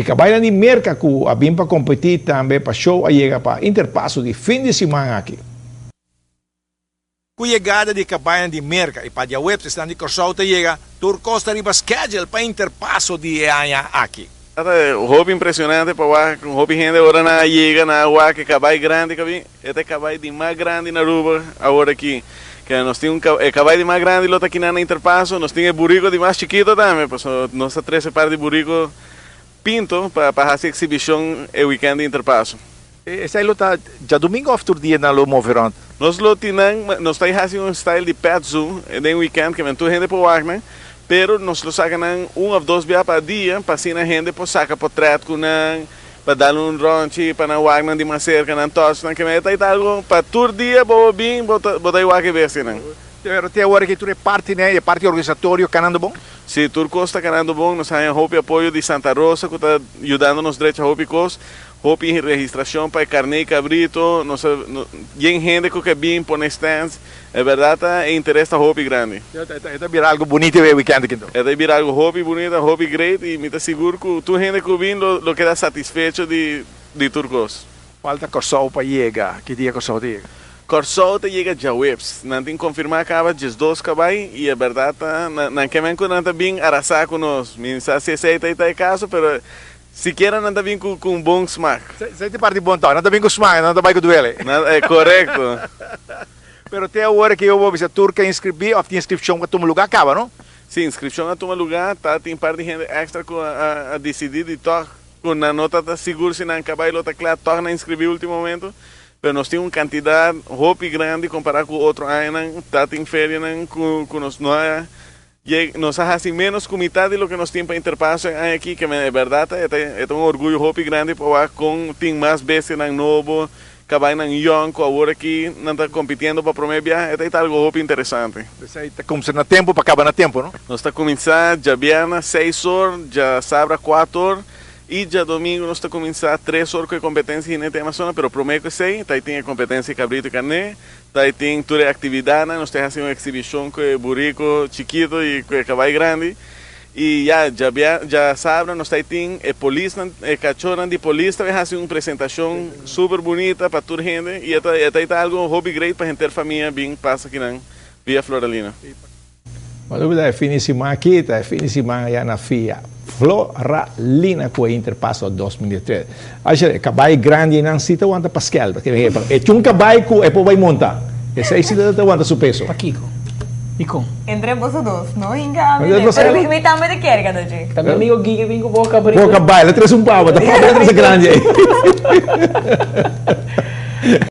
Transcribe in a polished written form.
E kabai di Merka ku a bin pa kompetí tambe pa show a yega pa Interpaso di fin di siman aki. Ku yegada di kabai di Merka i pa djaweps esnan di Kòrsou ta yega, tur kos ta riba schedule pa Interpaso di e aña aki. Hopi impreshonante pa wak, hopi hende ora nan a yega nan a wak e kabai grandi ku a bin, e ta e kabai di mas grandi na Aruba awor aki. Ke nos tin un e kabai di mas grandi lo ta kinan na Interpaso, nos tin e buriko di mas chikito tambe, pasobra nos ta trese par di buriko pinto pa pa hasi eksibishon e wikènt di Interpaso. Esei lo ta djadumingu òf tur dia nan lo move rònt? Nos lo tin nan, nos ta hasi un style di pet zoo den wikènt ke men tur hende por wak nan, pero nos lo saka nan un òf dos bia pa dia pa asina hende por saka potrèt ku nan, pa dal un ròntchi, pa nan wak nan di mas serka, nan touch nan, ke men e ta ita algu pa tur dia bo bin bo ta bo ta wak e bestianan. Pero te awor aki tur e partinan, e parti organisatorio kanando bon? Si, tur kos ta kanando bon, nos haña hopi apoyo di Santa Rosa ku ta yudando nos drecha hopi kos. Hopi registracion pa e carne y cabrito, nos a yen hende cu ke bin pone stands, e berdad ta e interes ta hopi grandi. E ta bira algo bunito e weekend aki enton. E ta bira algo hopi bunito, hopi great y mi ta sigur cu tur hende cu bin lo keda satisfecho di di tur cos. Falta Corsou pa yega, ki dia Corsou ta yega? Corsou ta yega djaweps, nan tin confirma caba 12 cabay y e berdad ta nan ke men cu nan ta bin arasa cu nos, mi sa si esey ta e caso pero Sikiera nan ta bin ku un bon smak. Esei ta parti bon tòg. Nan ta bin ku smak, nan ta bai ku duele. E korekto. Pero te awor ke yo bo bisa tur ke inskribí òf tin inskripshon ku a tuma lugá kaba, no? Sí, inskripshon a tuma lugá. Ta tin par di hende èkstra ku a disidí di tòg ku nan no ta sigur si nan kabai lo ta kla, tòg nan inskribí último momento. Pero nos tin un kantidat hopi grandi kompará ku otro añanan. Ta tin ferianan ku nos no a Ye, nos a hasi ménos ku mitad di loke nos tin pa Interpaso e aña aki, ke men e bèrdat ta, e ta e ta un orguyo hopi grandi pa wak kon tin mas bestianan nobo, kabainan yòn ku awor aki nan ta kompitiendo pa promé biaha, e ta e ta algu hopi interesante. Esei ta kumsa na tempu pa kaba na tempu, no? Nos ta kuminsá djabièrnè seis or, djasabra kuater or i djadomingu nos ta kuminsá tres or ku e kompetensia hinete Amazona, pero promé ku esei ta tin e kompetensia kabritu i karné. Ta e tin tur e actividadnan, nos ta haci un exhibicion cu e burico chikito y cu e cabay grandi. Y ya, djabia, djasabra nos ta e tin e polisnan, e cachonan di polis ta bay haci un presentacion super bunita pa tur hende y e ta, e ta ta algo hopi great pa henter famia bin pasa akinan Villa Floralina. Ma lubida e fin di siman aki ta e fin di siman aya na Villa Floralina ku e Interpaso 2003. Asha e kabai grandi einan si ta wanta paskel paske e tin un kabai ku e por bai monta esei si ta wanta su peso. Pakiko? Dikon? Entre boso dos no hinka ami den pero mi tambe ta kere kada dje. Ta mi amigo Gigi bin ku bo kabrito. Bo kabai lo trese un papa ta papa lo trese grandi ei.